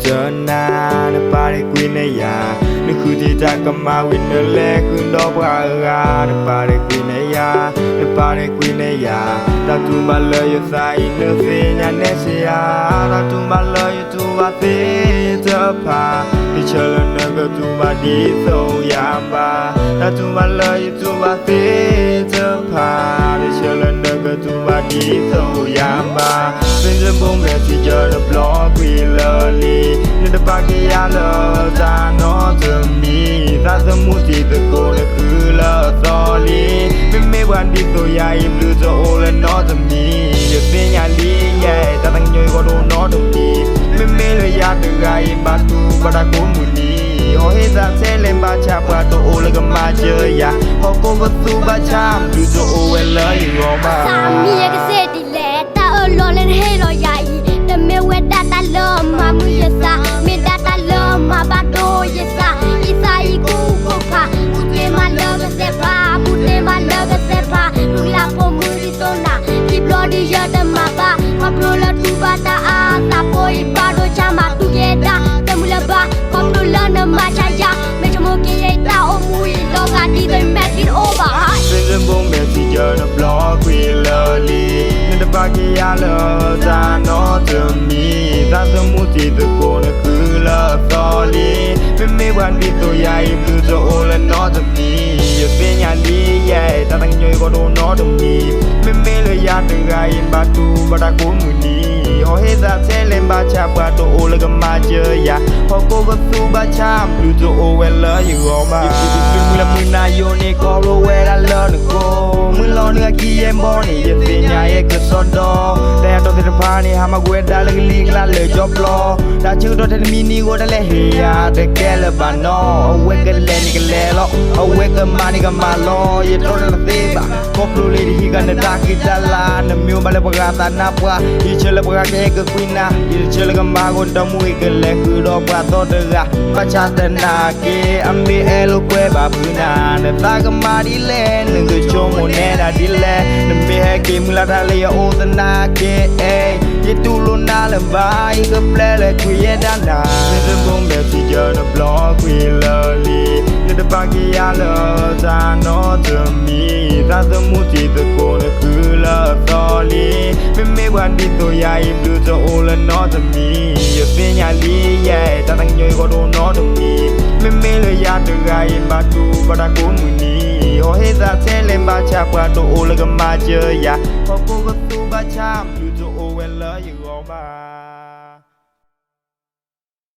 နၤ, နပာ်တ့ၢ်ကွံာ်န့ၢ်ယၤ, နဃုထံၣ်တၢ်ကမၣ်ဝံၤနလဲၤဃုာ်ဒီးပှၤအဂၤ, နပာ်တ့ၢ်ကွံာ်န့ၢ်ယၤ, နပာ်တ့ၢ်ကွံာ်န့ၢ်ယၤ, တၢ်တူၢ်ဘၣ်လၢယသးအံၤနသ့ၣ်ညါနဲၣ်စ့ဧါ, တၢ်တူၢ်ဘၣ်လၢယတူၢ်ဘၣ်သ့ၣ်တဖၣ်, ယဆၢလၢနကတူၢ်ဘၣ်ဒ်သိးယၤဘၣ်, တၢ်တူၢ်ဘၣ်လၢယတူၢ်ဘၣ်သ့ၣ်တဖၣ်, ယဆၢလၢနကတူၢ်ဘၣ်ဒ်သိးယၤဘၣ်. Facebook Messenger နဘျီကွံာ်လၢာ်လံ, နတပာ်က့ၤယၤလၢတၢ်နီတမံၤ, သးသမူတံၤသကိးနဃုလၢအသီလံ, မ့မ့ၢ်ပှၤဒ်သိးယၤအံၤ ဘျုးတအိၣ်လၢနီတမံၤ, ယသ့ၣ်ညါလံယဲ တၢ်သးကညီၤယဂီၢ်တအိၣ်နီတမံၤ, မ့မ့ၢ်လၢယၤတဂၤအံၤ ဘၣ်တူၢ်ဘၣ်တၢ်ကိးမုၢ်နံၤ, ဟီၣ်ဟ့ၣ်သးထဲလဲၣ်ဘၣ်ဆၣ် ပှၤတအိၣ်လၢကမၤစၢၤယၤ, ဟီၣ်ခိၣ်ကသူဘၣ်ဆၣ် ဘျုးတအိၣ်ဝဲလၢယဂီၢ်ဘၣ်. သးမံယကစ့ၢ်ဒ်လဲၣ်, တၢ်အၢၣ်လီၤလၢနဟ့ၣ်လီၤယၤအံၤ, တမ့ၢ်ဝဲဒၣ်တၢ်လၢအမၤမုာ်ယသး, မ့ၢ်ဒၣ်တၢ်လၢအမၤဘၣ်ဒိယသး, ယသးအံၤကိၢ်ကိၢ်ဖး, ဘူးတ့ၢ်မးလၢကစဲးဖး, ဘူးတ့ၢ်မးလၢကစဲးဖး, ဒူလၢဖိမုၣ်ဒ်သိးနၤ, ခံဘျီဒ်ယတမၤဘၣ်, ခီဖျိလၢတူၢ်ဘၣ်တၢ်အါ, သးဖိအံၤဘၣ်ဒိဆါမး တူၢ်က့ၤဒၣ်, တမုာ်လၢၤဘၣ်, ခီဖျိလၢနမၤဆါယၤ, မ့ၢ်ဆိကမိၣ်က့ၤယတၢ်အိၣ်မူအံၤ လီၤဂာ်ဒ်သိးယမဲာ်ထံတအိၣ်ဘၣ်. Facebook Messenger နဘျီကွံာ်လၢာ်လံ, နတပာ်က့ၤယၤလၢတၢ်နီတမံၤ, သးသမူတံၤသကိးနဃုလၢအသီလံ, မ့မ့ၢ်ပှၤဒ်သိးယၤအံၤ ဘျုးတအိၣ်လၢနီတမံၤ, ယသ့ၣ်ညါလံယဲ တၢ်သးကညီၤယဂီၢ်တအိၣ်နီတမံၤ, မ့မ့ၢ်လၢယၤတဂၤအံၤ ဘၣ်တူၢ်ဘၣ်တၢ်ကိးမုၢ်နံၤ, ဟီၣ်ဟ့ၣ်သးထဲလဲၣ်ဘၣ်ဆၣ် ပှၤတအိၣ်လၢကမၤစၢၤယၤ, ဟီၣ်ခိၣ်ကသူဘၣ်ဆၣ် ဘျုးတအိၣ်ဝဲလၢယဂီၢ်ဘၣ်. ယဖံးတဖုမုၢ်လၢမုၢ်နၤယိာ်န့ၣ် ခီဖျိဝဲဒၣ်လၢနကိး, မုၢ်လီၤနုာ်အခံယဲၢ်ဘီန့ၣ် ယသ့ၣ်ညါယဲကစီဒီ, တၢ်ဟဲထီၣ်သ့ၣ်တဖၣ်န့ၣ် ဟးမၤကွံာ်ဝဲဒၣ်လၢကလံၤကျါလၢာ်ကၠီပျီ, တၢ်ဆၢကတီၢ်ထဲတမံၤနံၤဂီၢ် တၢ်လဲၤဟ့ၣ်ယၤတကဲလၢၤဘၣ်နီၤ, အဝဲကလဲၤန့ၣ်ကလဲၤလီၤ, အဝဲကမၤန့ၣ်ကမၤလီၤ, ယတြီတၢ်တသ့ဘၣ်, ခီဖျိလၢယတဟံးဃာ်နတၢ်ဃံတၢ်လၤ, နမ့ၢ်အိၣ်ဘၣ်လၢပှၤဂၤသးနါပှၢ်, ယဆၢလၢပှၤဂၤကဟဲကကွံနၤ, ယတဆၢလၢကမၤဂီၤဒီးမူဂ့ၤ ကလဲၤဃုာ်ဒီးပှၤသီတဂၤ, ဘၣ်ဆၣ်သနာ်က့ အမ့ၢ်အဲၣ်လိာ်ကွဲဘၣ်ဖုးနၤ, နသးကမၤဒ်လဲၣ်, နကဆိကမိၣ်နဲဒၣ်ဒ်လဲၣ်, နမ့ၢ်ဟဲက့ၤမုၢ်လၢ်တၢ်လၢယအိၣ်သနာ်က့, ယတူၢ်လိာ်နၤလၢၤဘၣ်, ယကပျဲလၢကွံာ်ယဲဒၣ်နၤ. Facebook Messenger နဘျီကွံာ်လၢာ်လံ, နတပာ်က့ၤယၤလၢတၢ်နီတမံၤ, သးသမူတံၤသကိးနဃုလၢအသီလံ, မ့မ့ၢ်ပှၤဒ်သိးယၤအံၤ ဘျုးတအိၣ်လၢနီတမံၤ, ယသ့ၣ်ညါလံယဲ တၢ်သးကညီၤယဂီၢ်တအိၣ်နီတမံၤ, မ့မ့ၢ်လၢယၤတဂၤအံၤ ဘၣ်တူၢ်ဘၣ်တၢ်ကိးမုၢ်နံၤ, ဟီၣ်ဟ့ၣ်သးထဲလဲၣ်ဘၣ်ဆၣ် ပှၤတအိၣ်လၢကမၤစၢၤယၤ, ဟီၣ်ခိၣ်ကသူဘၣ်ဆၣ် ဘျုးတအိၣ်ဝဲလၢယဂီၢ်ဘၣ်.